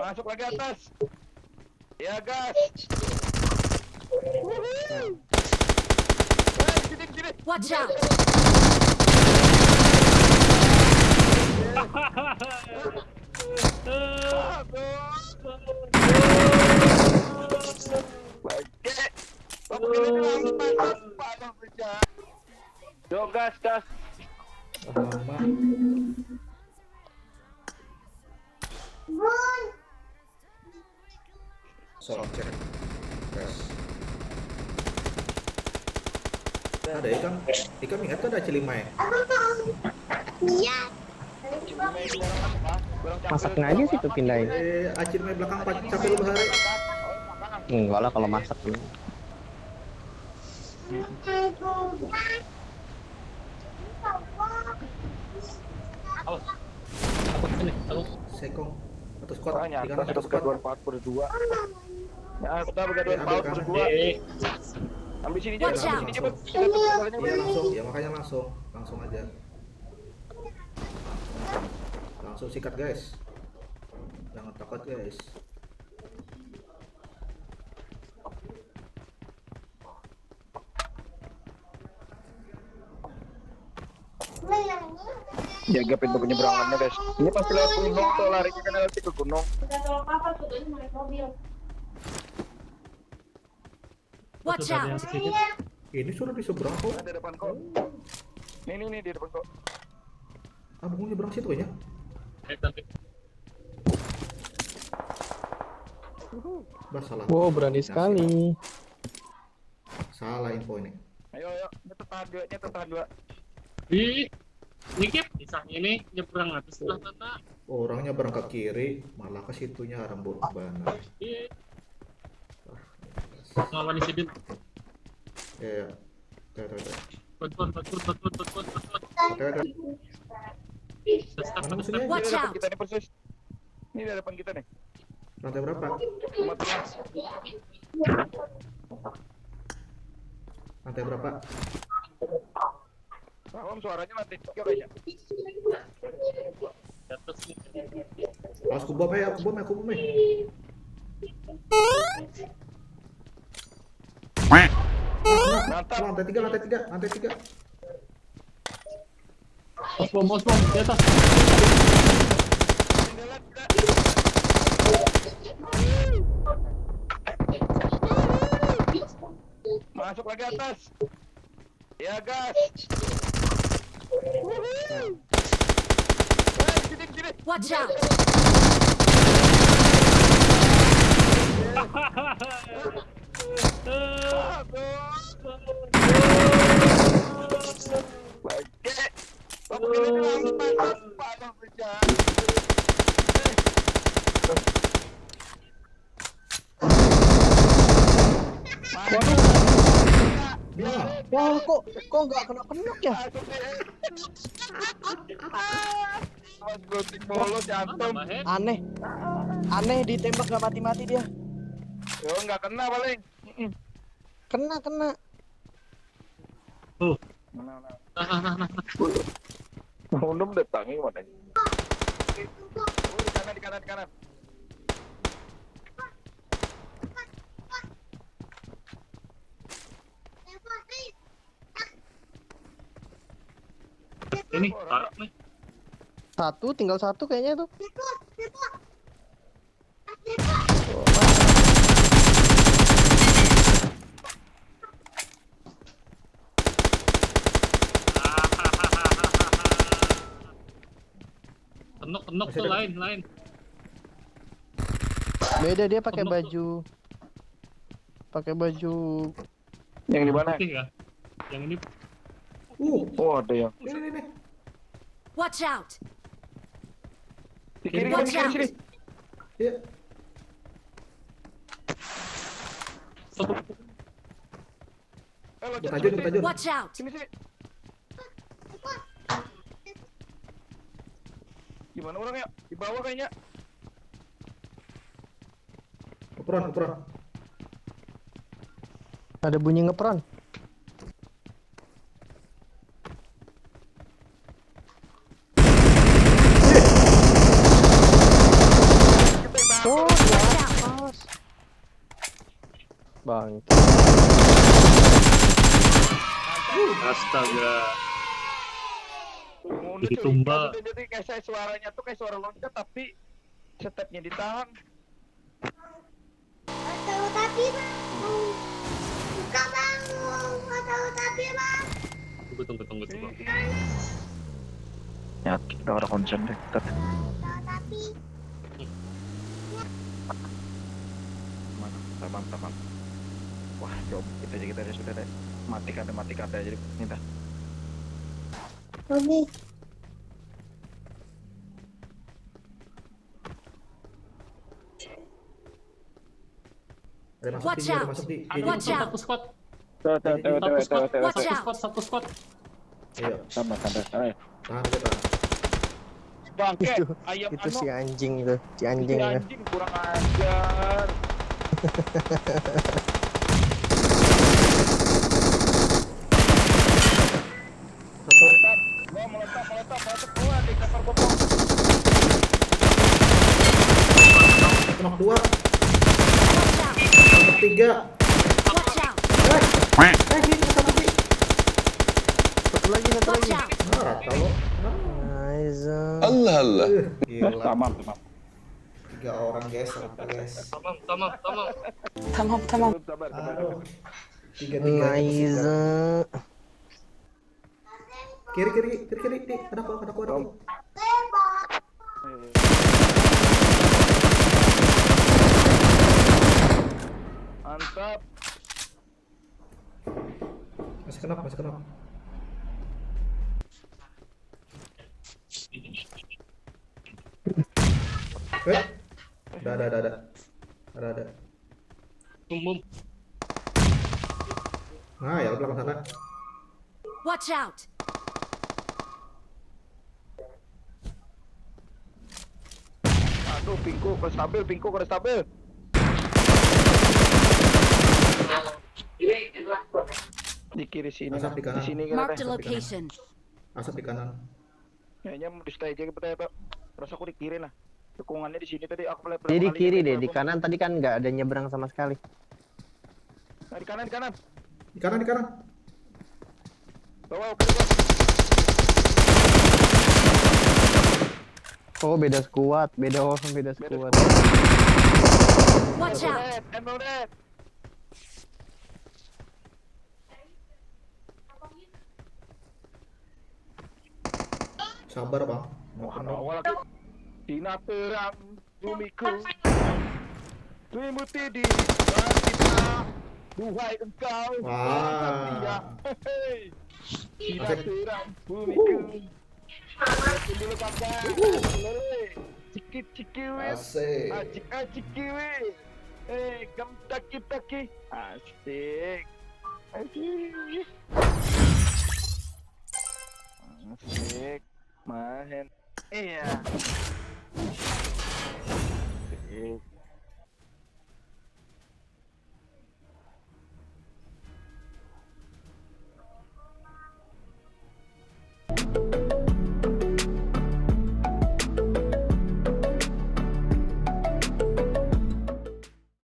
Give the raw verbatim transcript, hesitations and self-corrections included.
Masuk lagi atas. Ya, gas. Wuhu. Eh, sini, sini. Watch out! Aduh. Bangke. Apa kira-kira apa? Panas pecah. Yo, gas, gas. Alamak. Sound check. Gas. Ada ikam, ikam ingat kan ada Cilimai? Iya. Masaknya aja situ pindahin. Eh, acil main belakang, Pak, capek lu bahari. Enggak lah kalau masak ini. Sekong atau squad? Di kanan ada squad. Empat per dua. Ya, kita bergaduhan. Ambil sini aja, ambil sini aja, Bang. Iya, langsung. Ya, makanya langsung. Langsung aja. Langsung sikat, guys. Jangan takut, guys. Jaga pintu penyeberangannya, guys. Ini pasti lewat gunung tuh, larinya kan lewat ke gunung. Watch out! Ini suruh di seberang kok. Ada depan kok. Nih, nih, nih, di depan kok. Ah, bukan nyeberang situ ya? Bah, salah. Wow, berani sekali. Salah info ini. Ayo, ayo, nyetet tahan dua, nyetet tahan dua. Ih, ini Kip, kisahnya ini nyebrang atas sebelah sana. Orang nyebrang ke kiri, malah ke situnya rambut banar. Iya. Lawan si Din. Ya, ya. Tuh, tuh, tuh. Bantuan, bantuan, bantuan, bantuan, bantuan. Tuh, tuh. Stop, stop, stop. Watch out. Kita ini persis. Ini di depan kita nih. Lantai berapa? Empat belas. Lantai berapa? Nah, Om, suaranya lantai tiga kayaknya. Awas, kubom ya, kubom ya, kubom ya. Mantap. Lantai tiga, lantai tiga, lantai tiga. Ospom, ospom, di atas. Masuk lagi atas. Ya, gas. Watch out! Waduh. Wah, kok, kok nggak kena-kena ya? Aneh. Aneh, ditembak nggak mati-mati dia. Yo, nggak kena paling. Kena, kena. Tuh. Nah, nah, nah, nah. Undum datangi mana? Oh, di kanan, di kanan, di kanan. Ini, tarik nih. Satu, tinggal satu kayaknya tuh. Tenok, tenok tuh lain, lain. Beda, dia pakai baju, pakai baju. Yang di mana? Putih kah? Yang ini. Uh. Oh, ada yang. Ini, ini, ini. Watch out! Di kiri, kiri, kiri. Iya. Stop. Eh, loncat, loncat. Watch out! Sini, sini. Gimana orangnya? Di bawah kayaknya. Ngeperan, ngeperan. Ada bunyi ngeperan. Oh, Bang. Astaga. Ngono Jadi curiga tumbal. Sudah, jadi kayak saya suaranya tuh kayak suara loncat tapi stepnya ditahan. Atau tapi bang, buka bang, atau tapi bang. Tunggu, tunggu, tunggu, tunggu. Ya, kita orang konsen deh. Kita Atau tapi mana? Tamam, tamam. Wah, jawab kita aja, kita aja sudah deh. Mati kada, mati kada aja kita. Oke. Ada masuk Watch di, ada out. Masuk di. Ada Watch masuk out. Satu squad. Tuh, tuh, tuh, tuh, tuh, tuh, Watch tuh. out. Squad, satu squad. Iya, Sama, sama. Ayo. Tahan aja, tahan. Bangke, Itu, ayam itu anu. Si anjing itu, si Si anjing itu. Anjing kurang ajar. Meletak, gua meletak, meletak, meletak, gua di cover gua, Bang. Knock dua, Watch out! knock tiga. Watch out! Eh, eh, ini satu lagi. Satu lagi, satu Watch lagi. out! Nah, rata lo. Nice. Uh, gila. Tamam, tamam. Tiga orang guys, rata guys. Tamam, tamam, tamam. Tamam, tamam. Aduh. Tiga tiga. Nice. Kiri kiri kiri kiri. Di, kenapa kenapa kenapa? Mantap. Masih kenapa, masih kenapa? Eh, ada ada ada ada. Ada ada. Bum, bum. Nah, ya belakang sana. Watch out! Aduh, pingku kada stabil, pingku kada stabil. Di kiri sini, Asap nah. Di kanan. Di sini kena Marked deh. a location. Asap di kanan. Kayaknya mau di stay aja kita ya, Pak. Rasa aku di kiri nah. Dukungannya di sini tadi aku lihat Jadi di pertama kiri kali deh, itu di aku. Kanan tadi kan nggak ada nyebrang sama sekali. Nah, di kanan, di kanan. Di kanan, di kanan. Bawa, oke, oke. Oh, beda squad, beda orang, beda Beda squad. Watch out! Red, Emerald Red. Sabar, Bang. Wah, awal lagi. Dina terang bumiku. Selimuti di kita. Duhai engkau. Wah. Hehe. Dina Asik. terang bumiku. Dulu kakak. Lele. Cikit cikiwit. Asik. Ajik ajik kiwi. Eh, gam taki taki. Asik. Asik. Asik. Mahen. Iya. Asik.